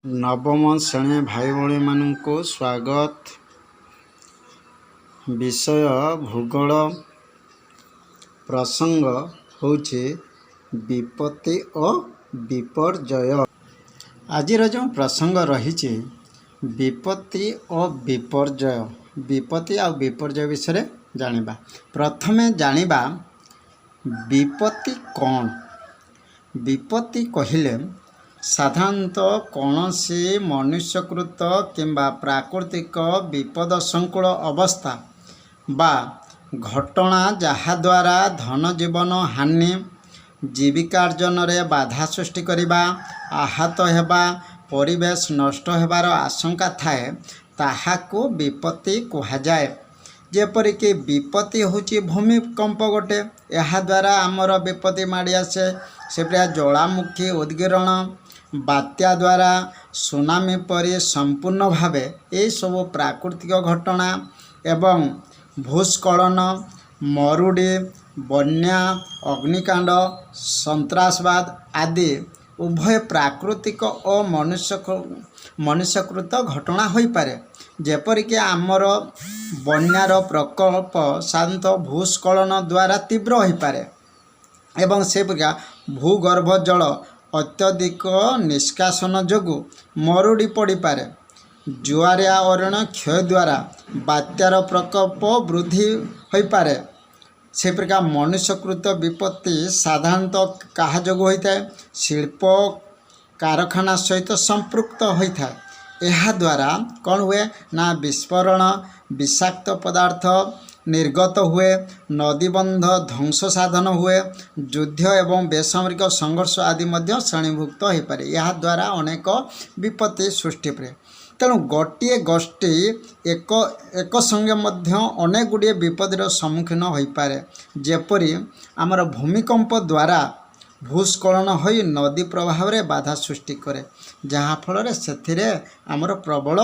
ନବମ ଶ୍ରେଣୀ ଭାଇ ଭଉଣୀମାନଙ୍କୁ ସ୍ୱାଗତ। ବିଷୟ ଭୂଗୋଳ, ପ୍ରସଙ୍ଗ ହେଉଛି ବିପତ୍ତି ଓ ବିପର୍ଯ୍ୟୟ। ଆଜିର ଯେଉଁ ପ୍ରସଙ୍ଗ ରହିଛି, ବିପତ୍ତି ଓ ବିପର୍ଯ୍ୟୟ, ବିପତ୍ତି ଆଉ ବିପର୍ଯ୍ୟୟ ବିଷୟରେ ଜାଣିବା। ପ୍ରଥମେ ଜାଣିବା ବିପତ୍ତି କ'ଣ। ବିପତ୍ତି କହିଲେ ସାଧାରଣତଃ କୌଣସି ମନୁଷ୍ୟକୃତ କିମ୍ବା ପ୍ରାକୃତିକ ବିପଦ ସଂକୁଳ ଅବସ୍ଥା ବା ଘଟଣା, ଯାହାଦ୍ୱାରା ଧନଜୀବନ ହାନି, ଜୀବିକାର୍ଜନରେ ବାଧା ସୃଷ୍ଟି କରିବା, ଆହତ ହେବା, ପରିବେଶ ନଷ୍ଟ ହେବାର ଆଶଙ୍କା ଥାଏ, ତାହାକୁ ବିପତ୍ତି କୁହାଯାଏ। ଯେପରିକି ବିପତ୍ତି ହେଉଛି ଭୂମିକମ୍ପ ଗୋଟେ, ଏହାଦ୍ୱାରା ଆମର ବିପତ୍ତି ମାଡ଼ି ଆସେ। ସେପରି ଜ୍ୱାଳାମୁଖୀ ଉଦ୍ଗୀରଣ, ବାତ୍ୟା ଦ୍ୱାରା, ସୁନାମି ପରି ସମ୍ପୂର୍ଣ୍ଣ ଭାବେ ଏସବୁ ପ୍ରାକୃତିକ ଘଟଣା ଏବଂ ଭୂସ୍ଖଳନ, ମରୁଡ଼ି, ବନ୍ୟା, ଅଗ୍ନିକାଣ୍ଡ, ସନ୍ତ୍ରାସବାଦ ଆଦି ଉଭୟ ପ୍ରାକୃତିକ ଓ ମନୁଷ୍ୟକୃତ ଘଟଣା ହୋଇପାରେ। ଯେପରିକି ଆମର ବନ୍ୟାର ପ୍ରକୋପ ସାଧାରଣତଃ ଭୂସ୍ଖଳନ ଦ୍ୱାରା ତୀବ୍ର ହୋଇପାରେ ଏବଂ ସେପରିକା ଭୂଗର୍ଭ ଜଳ ଅତ୍ୟଧିକ ନିଷ୍କାସନ ଯୋଗୁଁ ମରୁଡ଼ି ପଡ଼ିପାରେ। ଜୁଆରିଆ ଅରଣ୍ୟ କ୍ଷୟ ଦ୍ୱାରା ବାତ୍ୟାର ପ୍ରକୋପ ବୃଦ୍ଧି ହୋଇପାରେ। ସେପରିକା ମନୁଷ୍ୟକୃତ ବିପତ୍ତି ସାଧାରଣତଃ କାହା ଯୋଗୁଁ ହୋଇଥାଏ? ଶିଳ୍ପ କାରଖାନା ସହିତ ସମ୍ପୃକ୍ତ ହୋଇଥାଏ। ଏହାଦ୍ୱାରା କ'ଣ ହୁଏ ନା ବିସ୍ଫୋରଣ, ବିଷାକ୍ତ ପଦାର୍ଥ ନିର୍ଗତ ହୁଏ, ନଦୀବନ୍ଧ ଧ୍ୱଂସ ସାଧନ ହୁଏ, ଯୁଦ୍ଧ ଏବଂ ବେସାମରିକ ସଂଘର୍ଷ ଆଦି ମଧ୍ୟ ଶ୍ରେଣୀଭୁକ୍ତ ହୋଇପାରେ। ଏହାଦ୍ୱାରା ଅନେକ ବିପତ୍ତି ସୃଷ୍ଟି ହୋଇପାରେ। ତେଣୁ ଗୋଟିଏ ଗୋଷ୍ଠୀ ଏକ ସଙ୍ଗେ ମଧ୍ୟ ଅନେକ ଗୁଡ଼ିଏ ବିପଦର ସମ୍ମୁଖୀନ ହୋଇପାରେ। ଯେପରି ଆମର ଭୂମିକମ୍ପ ଦ୍ୱାରା ଭୂସ୍ଖଳନ ହୋଇ ନଦୀ ପ୍ରବାହରେ ବାଧା ସୃଷ୍ଟି କରେ, ଯାହାଫଳରେ ସେଥିରେ ଆମର ପ୍ରବଳ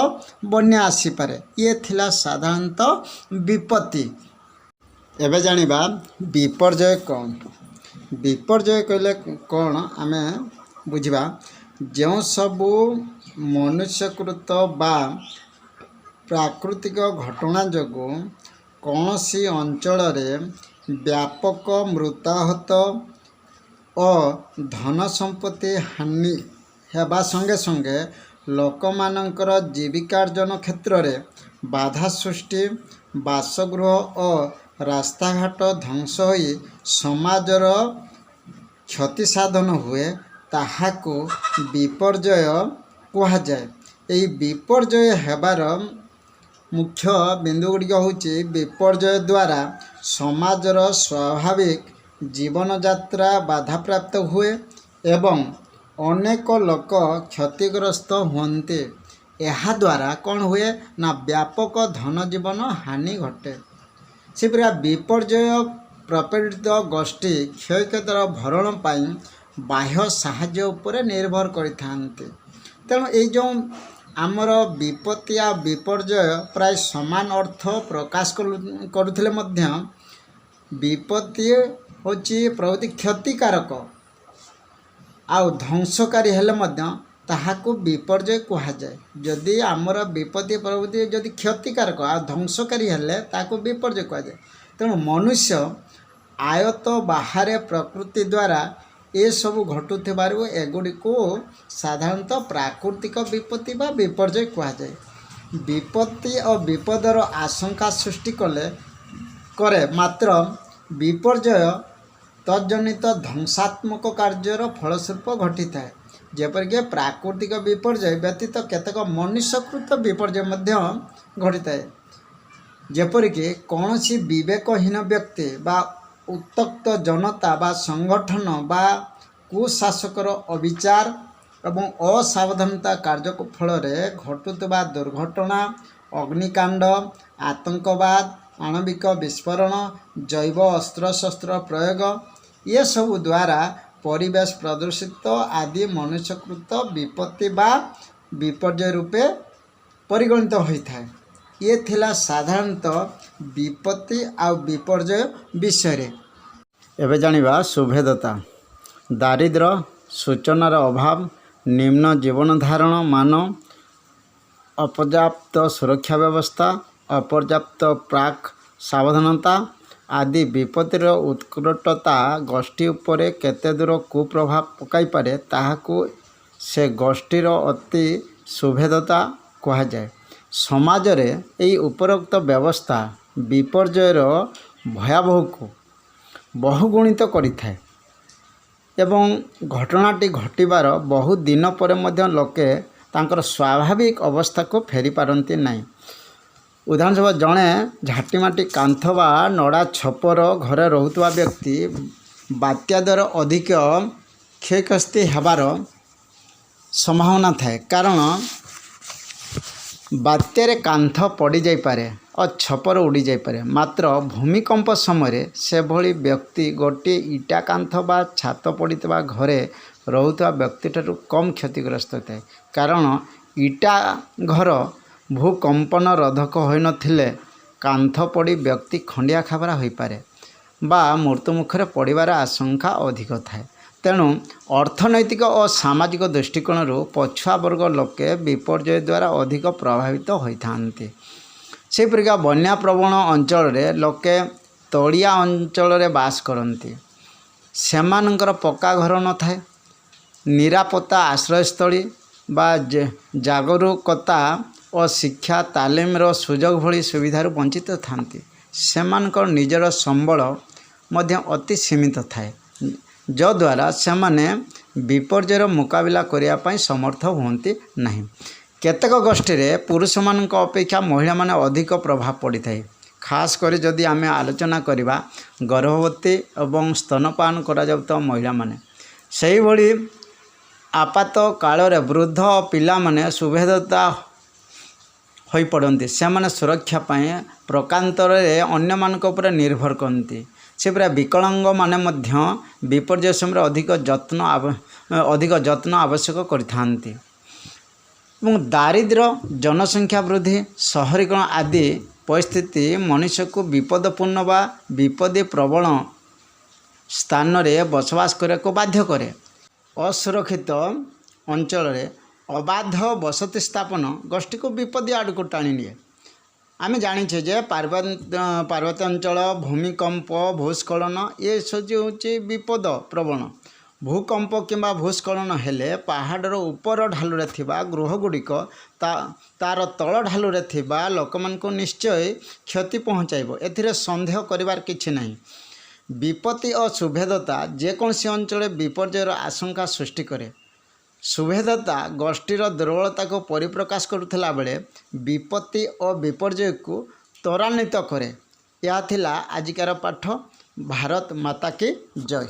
ବନ୍ୟା ଆସିପାରେ। ଇଏ ଥିଲା ସାଧାରଣତଃ ବିପତ୍ତି। ଏବେ ଜାଣିବା ବିପର୍ଯ୍ୟୟ କ'ଣ। ବିପର୍ଯ୍ୟୟ କହିଲେ କ'ଣ ଆମେ ବୁଝିବା। ଯେଉଁ ସବୁ ମନୁଷ୍ୟକୃତ ବା ପ୍ରାକୃତିକ ଘଟଣା ଯୋଗୁଁ କୌଣସି ଅଞ୍ଚଳରେ ବ୍ୟାପକ ମୃତାହତ ଓ ଧନ ସମ୍ପତ୍ତି ହାନି ହେବା ସଙ୍ଗେ ସଙ୍ଗେ ଲୋକମାନଙ୍କର ଜୀବିକାର୍ଜନ କ୍ଷେତ୍ରରେ ବାଧା ସୃଷ୍ଟି, ବାସଗୃହ ଓ ରାସ୍ତାଘାଟ ଧ୍ୱଂସ ହୋଇ ସମାଜର କ୍ଷତି ସାଧନ ହୁଏ, ତାହାକୁ ବିପର୍ଯ୍ୟୟ କୁହାଯାଏ। ଏହି ବିପର୍ଯ୍ୟୟ ହେବାର ମୁଖ୍ୟ ବିନ୍ଦୁ ଗୁଡ଼ିକ ହେଉଛି, ବିପର୍ଯ୍ୟୟ ଦ୍ୱାରା ସମାଜର ସ୍ୱାଭାବିକ ଜୀବନଯାତ୍ରା ବାଧାପ୍ରାପ୍ତ ହୁଏ ଏବଂ ଅନେକ ଲୋକ କ୍ଷତିଗ୍ରସ୍ତ ହୁଅନ୍ତି। ଏହାଦ୍ୱାରା କ'ଣ ହୁଏ ନା ବ୍ୟାପକ ଧନଜୀବନ ହାନି ଘଟେ। ସେପରି ବିପର୍ଯ୍ୟୟ ପ୍ରପୀଡ଼ିତ ଗୋଷ୍ଠୀ କ୍ଷୟକ୍ଷତିର ଭରଣ ପାଇଁ ବାହ୍ୟ ସାହାଯ୍ୟ ଉପରେ ନିର୍ଭର କରିଥାନ୍ତି। ତେଣୁ ଏଇ ଯେଉଁ ଆମର ବିପତ୍ତି ଆଉ ବିପର୍ଯ୍ୟୟ ପ୍ରାୟ ସମାନ ଅର୍ଥ ପ୍ରକାଶ କରୁଥିଲେ ମଧ୍ୟ ବିପତ୍ତି ହେଉଛି ପ୍ରଭୃତି କ୍ଷତିକାରକ ଆଉ ଧ୍ୱଂସକାରୀ ହେଲେ ମଧ୍ୟ ତାହାକୁ ବିପର୍ଯ୍ୟୟ କୁହାଯାଏ। ଯଦି ଆମର ବିପତ୍ତି ପ୍ରଭୃତି ଯଦି କ୍ଷତିକାରକ ଆଉ ଧ୍ୱଂସକାରୀ ହେଲେ ତାହାକୁ ବିପର୍ଯ୍ୟୟ କୁହାଯାଏ। ତେଣୁ ମନୁଷ୍ୟ ଆୟତ ବାହାରେ ପ୍ରକୃତି ଦ୍ୱାରା ଏସବୁ ଘଟୁଥିବାରୁ ଏଗୁଡ଼ିକୁ ସାଧାରଣତଃ ପ୍ରାକୃତିକ ବିପତ୍ତି ବା ବିପର୍ଯ୍ୟୟ କୁହାଯାଏ। ବିପତ୍ତି ଓ ବିପଦର ଆଶଙ୍କା ସୃଷ୍ଟି କରେ, ମାତ୍ର ବିପର୍ଯ୍ୟୟ ତଜ୍ଜନିତ ଧ୍ୱଂସାତ୍ମକ କାର୍ଯ୍ୟର ଫଳସ୍ୱରୂପ ଘଟିଥାଏ। ଯେପରିକି ପ୍ରାକୃତିକ ବିପର୍ଯ୍ୟୟ ବ୍ୟତୀତ କେତେକ ମନୁଷ୍ୟକୃତ ବିପର୍ଯ୍ୟୟ ମଧ୍ୟ ଘଟିଥାଏ। ଯେପରିକି କୌଣସି ବିବେକହୀନ ବ୍ୟକ୍ତି ବା ଉତ୍ତ୍ୟକ୍ତ ଜନତା ବା ସଂଗଠନ ବା କୁଶାସକର ଅବିଚାର ଏବଂ ଅସାବଧାନତା କାର୍ଯ୍ୟ ଫଳରେ ଘଟୁଥିବା ଦୁର୍ଘଟଣା, ଅଗ୍ନିକାଣ୍ଡ, ଆତଙ୍କବାଦ, ଆଣବିକ ବିସ୍ଫୋରଣ, ଜୈବ ଅସ୍ତ୍ରଶସ୍ତ୍ର ପ୍ରୟୋଗ, ଏସବୁ ଦ୍ୱାରା ପରିବେଶ ପ୍ରଦୂଷିତ ଆଦି ମନୁଷ୍ୟକୃତ ବିପତ୍ତି ବା ବିପର୍ଯ୍ୟୟ ରୂପେ ପରିଗଣିତ ହୋଇଥାଏ। ଇଏ ଥିଲା ସାଧାରଣତଃ ବିପତ୍ତି ଆଉ ବିପର୍ଯ୍ୟୟ ବିଷୟରେ। ଏବେ ଜାଣିବା ସୁଭେଦତା। ଦାରିଦ୍ର୍ୟ, ସୂଚନାର ଅଭାବ, ନିମ୍ନ ଜୀବନଧାରଣ ମାନ, ଅପର୍ଯ୍ୟାପ୍ତ ସୁରକ୍ଷା ବ୍ୟବସ୍ଥା, ଅପର୍ଯ୍ୟାପ୍ତ ପ୍ରାକ୍ ସାବଧାନତା ଆଦି ବିପତ୍ତିର ଉତ୍କଟତା ଗୋଷ୍ଠୀ ଉପରେ କେତେ ଦୂର କୁପ୍ରଭାବ ପକାଇପାରେ, ତାହାକୁ ସେ ଗୋଷ୍ଠୀର ଅତି ସୁଭେଦ୍ୟତା କୁହାଯାଏ। ସମାଜରେ ଏହି ଉପରୋକ୍ତ ବ୍ୟବସ୍ଥା ବିପର୍ଯ୍ୟୟର ଭୟାବହକୁ ବହୁଗୁଣିତ କରିଥାଏ ଏବଂ ଘଟଣାଟି ଘଟିବାର ବହୁ ଦିନ ପରେ ମଧ୍ୟ ଲୋକେ ତାଙ୍କର ସ୍ୱାଭାବିକ ଅବସ୍ଥାକୁ ଫେରିପାରନ୍ତି ନାହିଁ। ଉଦାହରଣ ସ୍ୱରୂପ, ଜଣେ ଝାଟିମାଟି କାନ୍ଥ ବା ନଡ଼ା ଛପର ଘରେ ରହୁଥିବା ବ୍ୟକ୍ତି ବାତ୍ୟା ଦ୍ୱାରା ଅଧିକ କ୍ଷୟକ୍ଷତି ହେବାର ସମ୍ଭାବନା ଥାଏ, କାରଣ ବାତ୍ୟାରେ କାନ୍ଥ ପଡ଼ିଯାଇପାରେ ଓ ଛପର ଉଡ଼ିଯାଇପାରେ। ମାତ୍ର ଭୂମିକମ୍ପ ସମୟରେ ସେଭଳି ବ୍ୟକ୍ତି ଗୋଟିଏ ଇଟା କାନ୍ଥ ବା ଛାତ ପଡ଼ିଥିବା ଘରେ ରହୁଥିବା ବ୍ୟକ୍ତିଠାରୁ କମ୍ କ୍ଷତିଗ୍ରସ୍ତ ହୋଇଥାଏ, କାରଣ ଇଟା ଘର ଭୂକମ୍ପନ ରୋଧକ ହୋଇନଥିଲେ କାନ୍ଥ ପଡ଼ି ବ୍ୟକ୍ତି ଖଣ୍ଡିଆ ଖାବରା ହୋଇପାରେ ବା ମୃତ୍ୟୁମୁଖରେ ପଡ଼ିବାର ଆଶଙ୍କା ଅଧିକ ଥାଏ। ତେଣୁ ଅର୍ଥନୈତିକ ଓ ସାମାଜିକ ଦୃଷ୍ଟିକୋଣରୁ ପଛୁଆ ବର୍ଗ ଲୋକେ ବିପର୍ଯ୍ୟୟ ଦ୍ୱାରା ଅଧିକ ପ୍ରଭାବିତ ହୋଇଥାନ୍ତି। ସେହିପରିକା ବନ୍ୟା ପ୍ରବଣ ଅଞ୍ଚଳରେ ଲୋକେ ତଳିଆ ଅଞ୍ଚଳରେ ବାସ କରନ୍ତି। ସେମାନଙ୍କର ପକ୍କା ଘର ନଥାଏ। ନିରାପତ୍ତା ଆଶ୍ରୟସ୍ଥଳୀ ବା ଜାଗରୁକତା ଓ ଶିକ୍ଷା ତାଲିମର ସୁଯୋଗ ଭଳି ସୁବିଧାରୁ ବଞ୍ଚିତ ଥାନ୍ତି। ସେମାନଙ୍କର ନିଜର ସମ୍ବଳ ମଧ୍ୟ ଅତି ସୀମିତ ଥାଏ, ଯଦ୍ୱାରା ସେମାନେ ବିପର୍ଯ୍ୟୟର ମୁକାବିଲା କରିବା ପାଇଁ ସମର୍ଥ ହୁଅନ୍ତି ନାହିଁ। କେତେକ ଗୋଷ୍ଠୀରେ ପୁରୁଷମାନଙ୍କ ଅପେକ୍ଷା ମହିଳାମାନେ ଅଧିକ ପ୍ରଭାବ ପଡ଼ିଥାଏ, ଖାସ୍ କରି ଯଦି ଆମେ ଆଲୋଚନା କରିବା ଗର୍ଭବତୀ ଏବଂ ସ୍ତନପାନ କରାଯାଉଥିବା ମହିଳାମାନେ। ସେହିଭଳି ଆପାତ କାଳରେ ବୃଦ୍ଧ ପିଲାମାନେ ସୁଭେଦ୍ୟତା ହୋଇପଡ଼ନ୍ତି। ସେମାନେ ସୁରକ୍ଷା ପାଇଁ ପ୍ରକାରାନ୍ତରେ ଅନ୍ୟମାନଙ୍କ ଉପରେ ନିର୍ଭର କରନ୍ତି। ସେପରି ବିକଳାଙ୍ଗମାନେ ମଧ୍ୟ ବିପର୍ଯ୍ୟୟ ସମୟରେ ଅଧିକ ଯତ୍ନ ଆବଶ୍ୟକ କରିଥାନ୍ତି। ଏବଂ ଦାରିଦ୍ର୍ୟ, ଜନସଂଖ୍ୟା ବୃଦ୍ଧି, ସହରୀକରଣ ଆଦି ପରିସ୍ଥିତି ମଣିଷକୁ ବିପଦପୂର୍ଣ୍ଣ ବା ବିପତ୍ତି ପ୍ରବଣ ସ୍ଥାନରେ ବସବାସ କରିବାକୁ ବାଧ୍ୟ କରେ। ଅସୁରକ୍ଷିତ ଅଞ୍ଚଳରେ ଅବାଧ ବସତି ସ୍ଥାପନ ଗୋଷ୍ଠୀକୁ ବିପତ୍ତି ଆଡ଼କୁ ଟାଣି ନିଏ। ଆମେ ଜାଣିଛେ ଯେ ପାର୍ବତ୍ୟାଞ୍ଚଳ, ଭୂମିକମ୍ପ, ଭୂସ୍ଖଳନ ଏସବୁ ହେଉଛି ବିପଦ ପ୍ରବଣ। ଭୂକମ୍ପ କିମ୍ବା ଭୂସ୍ଖଳନ ହେଲେ ପାହାଡ଼ର ଉପର ଢାଲୁରେ ଥିବା ଗୃହଗୁଡ଼ିକ ତା'ର ତଳ ଢାଲୁରେ ଥିବା ଲୋକମାନଙ୍କୁ ନିଶ୍ଚୟ କ୍ଷତି ପହଞ୍ଚାଇବ, ଏଥିରେ ସନ୍ଦେହ କରିବାର କିଛି ନାହିଁ। ବିପତ୍ତି ଓ ସୁଭେଦ୍ୟତା ଯେକୌଣସି ଅଞ୍ଚଳରେ ବିପର୍ଯ୍ୟୟର ଆଶଙ୍କା ସୃଷ୍ଟି କରେ। ସୁଭେଦ୍ୟତା ଗୋଷ୍ଠୀର ଦୁର୍ବଳତାକୁ ପରିପ୍ରକାଶ କରୁଥିଲା ବେଳେ ବିପତ୍ତି ଓ ବିପର୍ଯ୍ୟୟକୁ ତ୍ୱରାନ୍ୱିତ କରେ। ଏହା ଥିଲା ଆଜିକାର ପାଠ। ଭାରତ ମାତା କି ଜୟ।